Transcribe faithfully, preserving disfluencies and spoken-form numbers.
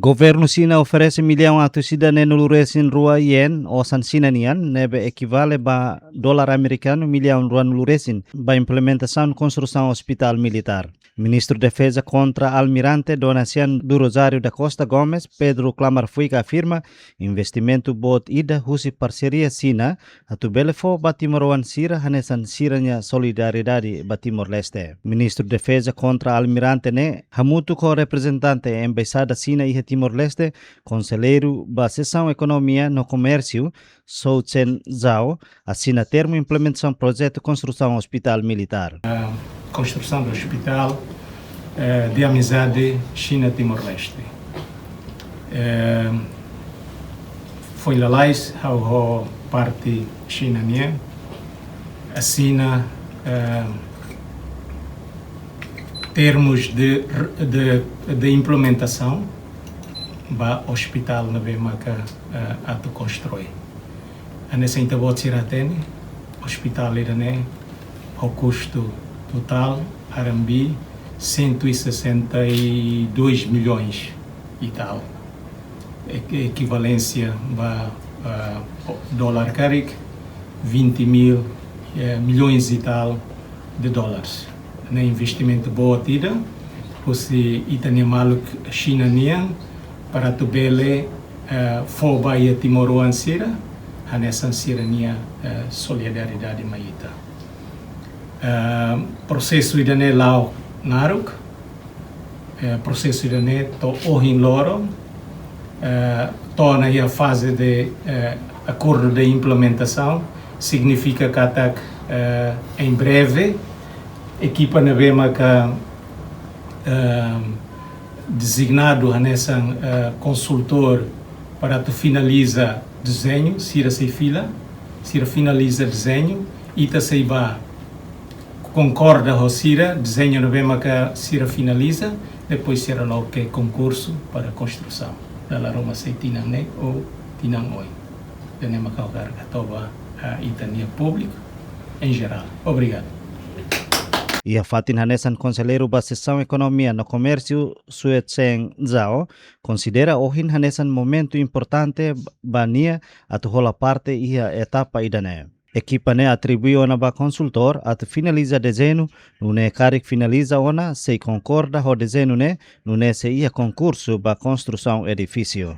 Governu Xina oferese millaun atus ida neenulu resin rua yen osan Xina nian, ne'ebé ekivale ba dolar amerikanu millaun ruanulu resin, ba implementasaun konstrusaun ospitál militár. Ministru Defeza Kontra-Almirante Donaciano do Rosário da Costa Gomes, Pedro Klamar Fuika afirma, investimentu boot ida husi parseria Xina atu bele fó ba timoroan sira hanesan sira-nia solidariedade ba Timor-Leste. Ministru Defeza Kontra-Almirante ne'e hamutuk ho reprezentante Embaixada Xina iha Timor-Leste, konselleiru ba Sesaun Ekonomia no Komérsiu, Sou Chen Zhao, asina termu implementasaun projetu konstrusaun ospitál militár. Konstrusaun do ospitál, eh, de amizade Xina-Timor-Leste. Eh, foin lalais, ha'u ho parte Xina nian asina, eh, termus de, de, de implementasaun ba ospitál ne'ebé maka, eh, atu konstrui. Hanesan ita-boot sira hatene, ospitál ida-ne'e ho kustu totál R M B cento e sessenta e dois milhões e tal. E-, ekivalénsia ba, ah, dolar karik vinte mil, eh, milhões e tal de dólares. Ne'e investimentu boot ida husi ita-nia maluk Xina nian para atu bele, eh, fó ba iha timoroan sira hanesan sira-nia, eh, solidariedade mai ita. Eh, prosesu ida-ne'e la'o naruk, eh, prosesu ida-ne'e to'o ohin loron, eh, to'o ona iha faze de, eh, akordu de implementasaun, signifika katak, eh, em breve, ekipa ne'ebé maka, eh, dezignadu hanesan, eh, konsultór para atu finaliza dezeñu, sira sei fila, sira finaliza dezeñu, ita sei bá konkorda ho sira dezeñu ne'ebé maka sira finaliza, depois sira loke konkursu para konstrusaun. Dala ruma sei tinan ne'e ou tinan oin. Ida-ne'e maka ha'u hakarak hato'o ba, ah, ita-nia públiku em geral. Obrigadu. Iha fatin hanesan, konselleiru ba Sesaun Ekonomia no Komérsiu, Sue Chen Zhao, konsidera ohin hanesan momentu importante ba nia atu hola parte iha etapa ida-ne'e. Ekipa ne'e atribui ona ba konsultór atu finaliza dezeñu, nune'e karik finaliza ona sei konkorda ho dezeñu ne'e, nune'e sei iha konkursu ba konstrusaun edifísiu.